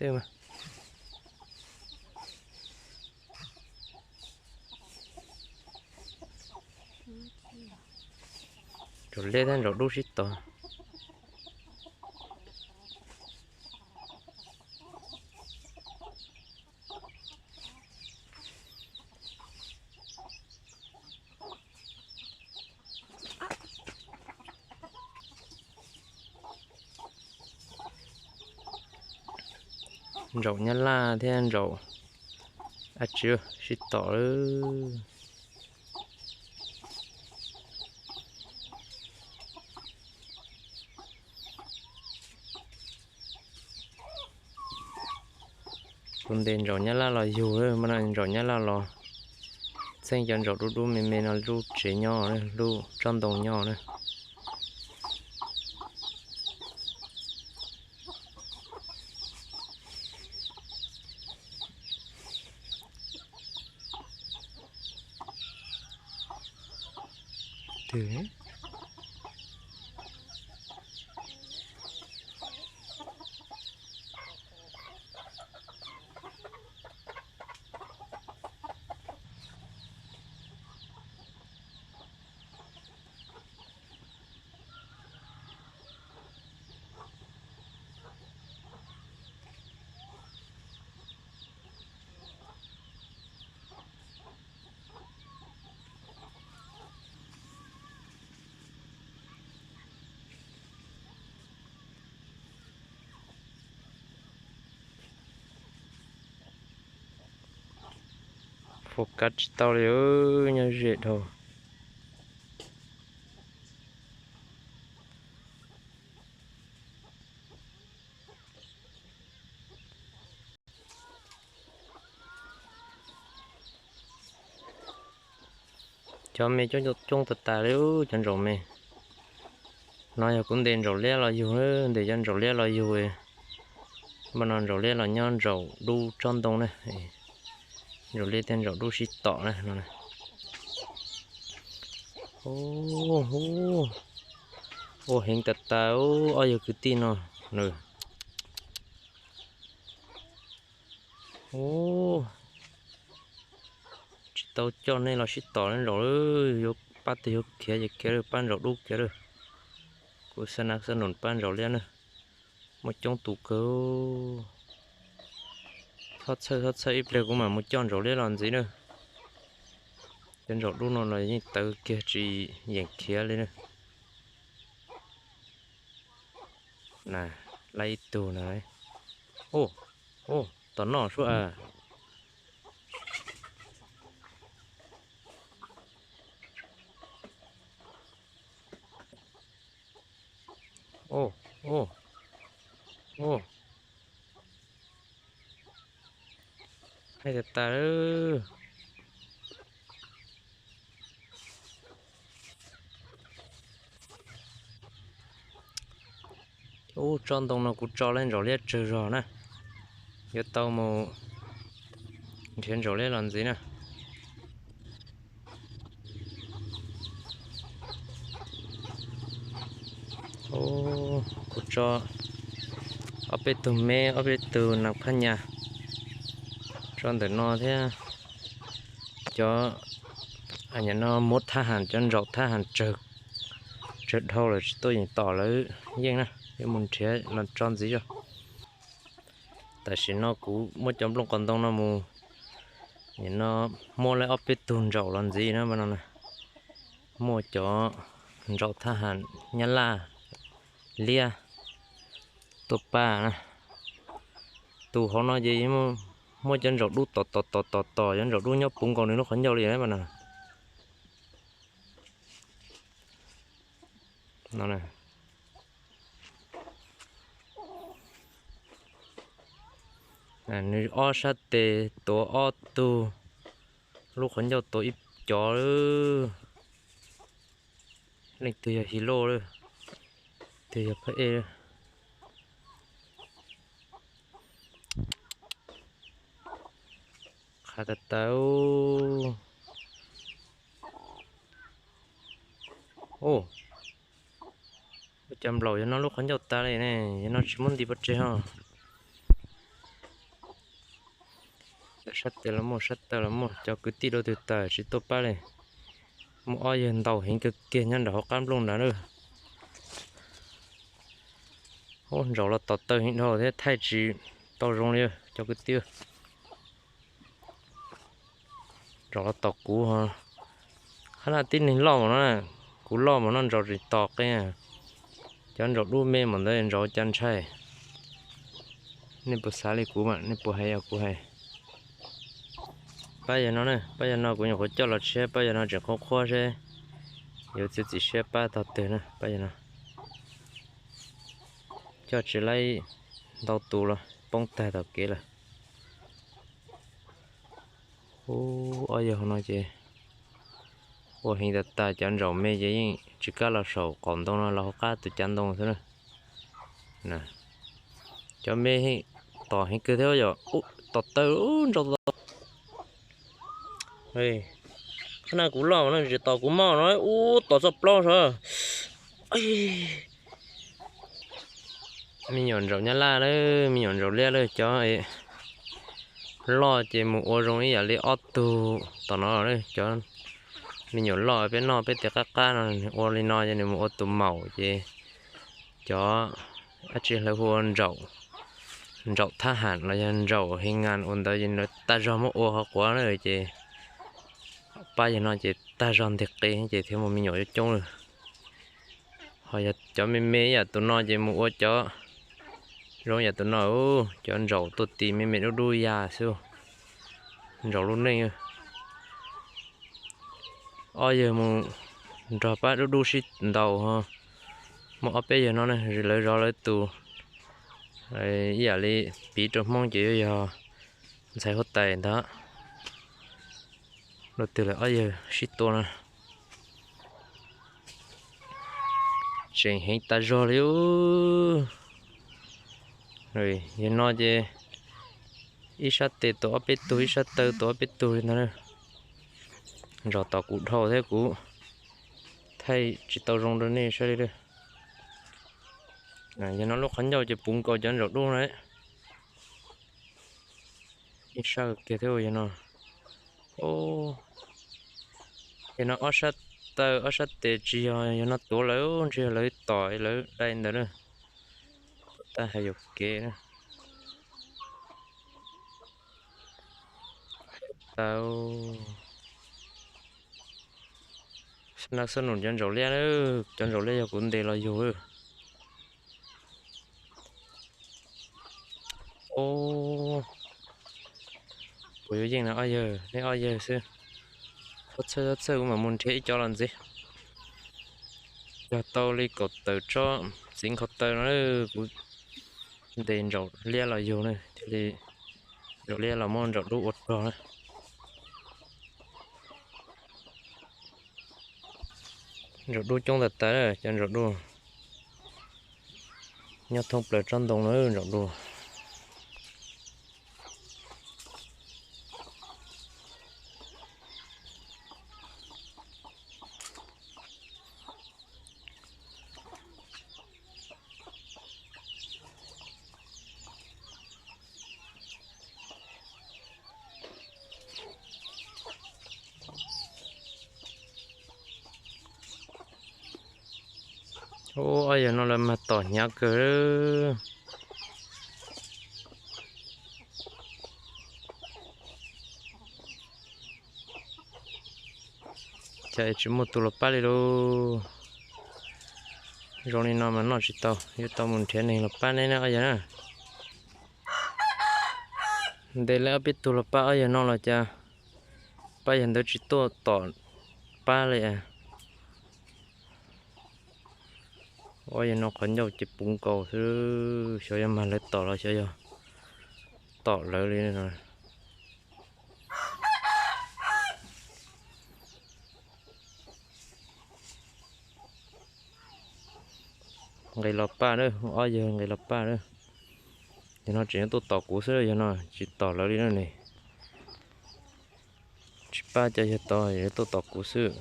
tej. Ntsaum liab thiab ntsaum dub sib tod. Ntsaum nyab laj thiab ntsaum dab tsi sib tom lawm. Kuv ntes ntsaum nyab laj los yug, ntsaum nyab laj los txheej cov ntsaum dub dub me me no lub tsev nyob, lub tsob ntoo nyob na. Focus tsis tau li, nyob ze dhau. Cov me coob coob tas tas li, cov ntsaum me. No yog kuv ntes ntsaum liab los yug, ntes cov ntsaum liab los yug. Npaj no ntsaum liab los nyob ntsaum dub tsob ntoo na. Ntsaum liab thiab ntsaum dub sib tom na no. Ua heev tas tas, ob yawg kwv tij no. Tsis tau coj nej los sib tom li ntsaum, yuav pab twg yuav khiav ces khiav lawm, pab ntsaum dub khiav lawm. Kuv xa na xa num pab ntsaum liab na. Muaj coob tus kawg. Txhob txhawj txhob txhawj, ib pliag kuv mam mus coj ntsaum liab los ntxiv na. Cov ntsaum dub no los yeej tawv kiag tsis yeem khiav li na. Na, lab ib tug na. Ua, ua, tom noj suab a. Ua, ua, ua. Haib tas tas lawm. Ub, tsob ntoo no kuv tso lawm, ntsaum liab tsawg zog na. Yuav tau mus nrhiav ntsaum liab los ntxiv na. Ub, kuv tso ob peb tug me, ob peb tug nas phab nyas tso ntawm no thiab. Cov, a, no muab thab ham, cov ntsaum thab ham tsawg, tsawg dhau lawm tsis tuaj yeem tom lawv yeej na, yuav mus nrhiav los tso ntxiv zog. Tam sim no kuv muab cov nplooj qos ntoo no mus, nim no muab lawm ob peb tug ntsaum los ntxiv na no. Muaj cov ntsaum thab ham nyab laj, liab, tuaj pab na. Tus hauv no ces muaj cov ntsaum dub tom tom tom tom tom, cov ntsaum dub nyob puv nkaus nws lub qhov ncauj li na no. Nws ob sab tes tuav ob tug, lub qhov ncauj tuav ib cov. Leej twg yog His Loj lawm, twg yog Phab Ej lawm. Qhav tas tas. Ua cas nplaum yog no lub qhov ncauj tas li ne, yog no tsis muab nti pov tseg ho. Sab tes los muaj, sab taw los muaj, cov kwv tij dua twg tawm tsis tuaj pab li. Muaj ob yawg ntau heev kawg kiag nyob nram hauv qab nplooj nrad na. Ub, ntsaum los tom taw heev dhau thiab thaij tsis tau zoo li cov kwv tij. Ntsaum los tom kuv ho. Qhab naj tib neeg loj mas no, kuv loj mas no ntsaum tsis tom qi. Cov ntsaum dub me mas ntawd ntsaum cas ntshai. Nej puas xav li kuv mas nej puas hais yog kuv hais. Pab yawg no na, pab yawg no kuv nyuam qhuav coj los tshiab, pab yawg no tseem qhuab qhuab seb yuav txiav txim siab pab tog twg na, pab yawg no. Coj tsis laib ntau tus los poob tag tom kev lawm. Ub, ob yawg hauv no ces ua heev tas tas, cov ntsaum me ces yeej tsis kam los saum qaum ntoo no, los hauv qab tus cav ntoo xwb na. Cov me tom heev kawg thiab yom, tom taw ntsaum. Qhab naj kuv loj no tsis tom kuv moj no, ub tom txoj plaub sav. Me nyuam ntsaum nyab laj lawm, me nyuam ntsaum liab lawm, cov loj ces mus ua zoo ib yam li ob tug tom no lawm. Cov me nyuam loj peb noj peb tias qab qab no, nws ua li no ces nws mus ua tus maum ces cov dab tsi lawv hu ua ntsaum, ntsaum thab ham los yog ntsaum he ngas ua ntawd ces lawv tag zog muab ua qhuav qhuav na ces pab yawg no ces tag zog nteg qi ces thiaj muaj me nyuam coob coob lawm. Ho yog cov me me ib yam tus no ces mus ua cov zoo yam tus no, cov ntsaum tuaj ti me me dub dub ya xwb, ntsaum lub neej. Ob yawg mus nrog pab dub dub sib ntaus, muaj ob peb yawg no na, lawv zov lawv tus, ib yam li piv rau Hmoob ces yuav yog ntxhais huab tais ntag. Dua twg lawm ob yawg sib tua no. Tseem heev tas zog li. Yawg no ces ib sab tes tua ob peb tug, ib sab taw tua ob peb tug li ntag. Ntsaum tom kuv dhau thiab kuv thaij tsis tau zoo rau nej saib li. Yawg no lub qhov ncauj ces puv nkaus cov ntsaum dub na. Ib sab kiag thiab yawg no. Yawg no ob sab taw ob sab tes tsis yog yawg no tuav lawm, ntshe yog lawv tom lawv dai ntawd na. Tab hais yuam kev na. Tau. Nag xab num cov ntsaum liab, cov ntsaum liab yog kuv ntes los yug. Ub, kuv yuav yeej na ob yawg, nej ob yawg xwb. Txhob txhawj, txhob txhawj, kuv mam mus nrhiav ib co los ntxiv. Yog tau li kaum tawm tsob txiv nkhaus taw no kuv ntes ntsaum liab los yug na, thiaj li ntsaum liab los muab ntsaum dub ua rog na. Ntsaum dub coob tas tas, cov ntsaum dub nyob thoob plaws tsob ntoo na, ntsaum dub. Ub, ob yawg no lawv mas tom hnyav kawg. Cas tsis muaj tus los pab li lauj. Zoo li no mas noj tsis tau, yuav tau mus nrhiav neeg los pab neb na ob yawg na. Ntes lawv ob peb tug los pab ob yawg no los cas pab yawg ntawd tsis tuaj tom pab li. Ob yawg no qhov ncauj ces puv nkaus xwb, xyov yog mag lawv tom los xyov yog tom lawv li no. Nqis los pab na, ob yawg nqis los pab na. Yawg no tseem yuav tuaj tom kuv xwb, yawg no tsis tom lawv li na ne. Tsis pab cov yawg tod, yawg tuaj tom kuv xwb.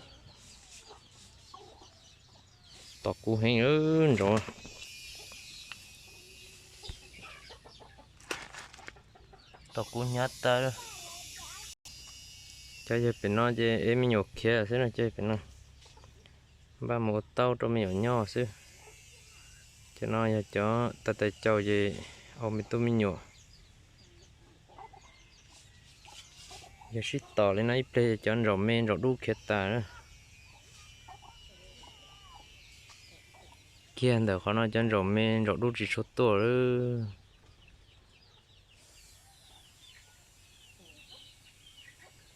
Tom kuv heev ntsaum. Tom kuv hnyav tas. Cov yog pem no ces ev me nyuam khiav xwb no, cov yog pem no npaj mus ua taub rau me nyuam nyob xwb. Cov no yog cov tais tais caus ces ua me tub me nyuam. Yog sib tom li no ib pliag cov ntsaum me ntsaum dub khiav tas na. Kiag ntawm qhov no cov ntsaum me ntsaum dub tsis tshua tuaj lawm.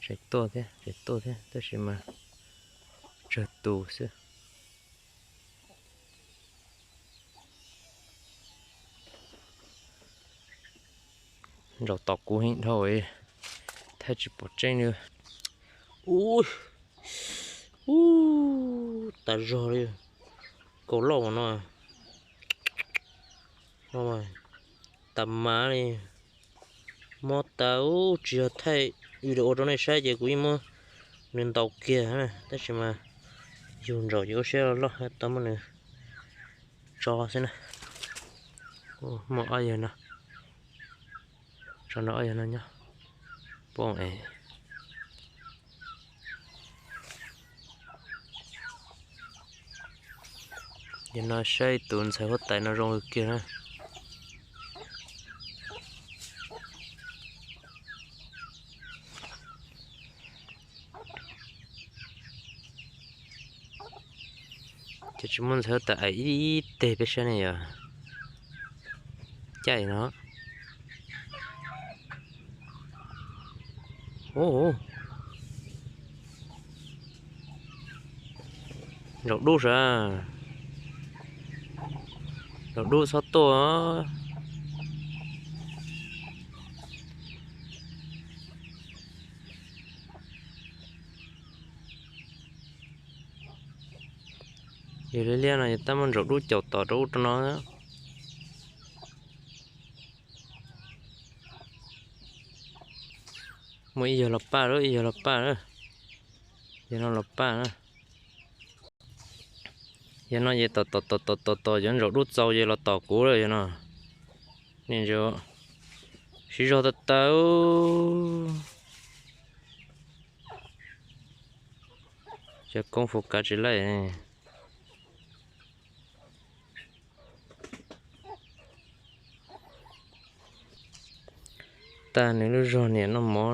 Tseem tuaj thiab, tseem tuaj thiab tab sis mas tsawg tus xwb. Ntsaum tom kuv heev dhau, thaij tsis pom tseeb li. Ub, ub, tas zog li, kaus loj no, tas mas li. Mob tas, ub, tsis yog thaij video rau nej saib ces kuv yeej muab nws ntaus kiag, tab sis mas yug ntsaum ces ua siab loj tau muab nws tso xwb na. Muaj ob yawg no, tso no ob yawg no nyob poob es. Yog no saib tus ntxhais huab tais no zoo kiag na. Ces tsis muaj ntxhais huab tais aim ib teg peb saib ne yog caij no. Ntsaum dub sav, ntsaum dub txhob tuaj. Yog liab liab no yog tab muab ntsaum dub caum tom rau ub rau no. Muaj ib yawg los paj lawm, ib yawg los paj lawm. Yawg no los paj na. Yawg no ces tom tom tom tom tom tom cov ntsaum dub txaus ces los tom kuv lawm yawg no. Nim ntsis siv zog tawv tawv. Cov koob fu kav tsis laij. Tag nws lub zog niam noj mov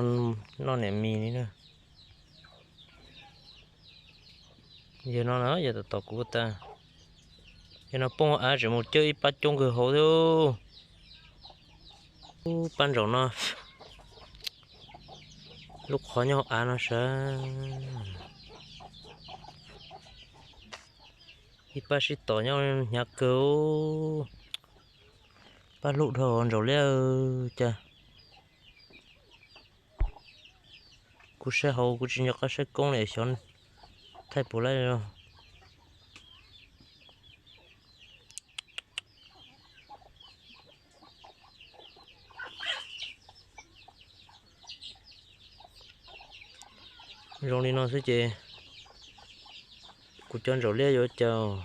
noj niam mis li na. Yawg no na yawg tom tom kuv tag. Yawg no poob hauv av tseem mus cawb ib pab coob kawg hauv thiab. Ub, pab ntsaum no lub qhov nyob hauv av no sav. Ib pab sib tom nyob hnyav kawg. Pab hlub dhau ntsaum liab cas. Kuv saib hauv kuv tsis nco qab saib koob li xyov thaij puas laib. Zoo li no xwb ces kuv cov ntsaum liab yuav cas.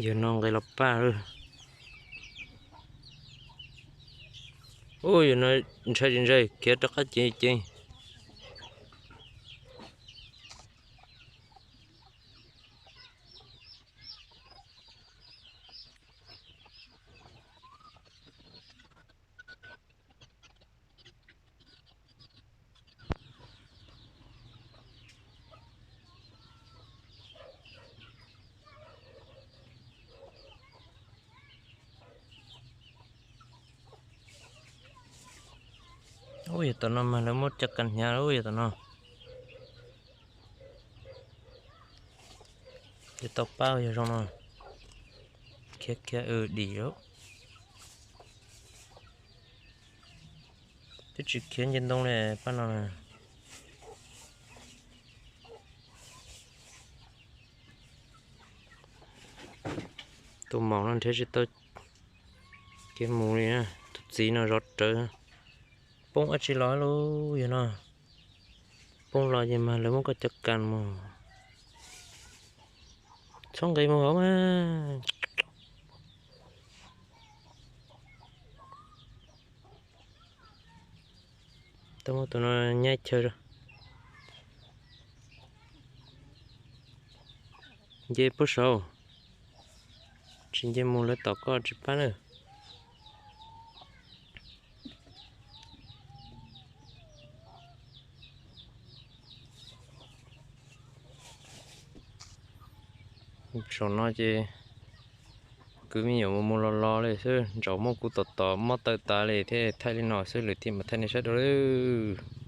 Yawg no nqis los paj lawm. Ub, yawg no ntshai tsis ntshai khiav rov qab ceev ceev. Ub, yog tom no mas lawv muab cov kas hnyav ub yog tom no. Ces tau pab yog zoo no. Khiav khiav dim lawm. Twb tsis khiav nce ntoo li pab no na. Tus maum no nrhiav tsis tau kev mus li na. Tus txiv no zov rawv. Poob dab tsi los lub yog no. Poob los ces mas lawv muab koj cov kas mus txhob nqis mus hauv mas. Tau muab tus no nyab chaw. Nce puag saud, tsis nce mus lawv tom koj tsis pab na. Saum no ces kwv me nyuam mus mus los los li xwb, ntsaum muab kuv tom tom mob taw tas li thiab, thaij li no xwb, lwm tiam mam thaij nej saib dua lawm.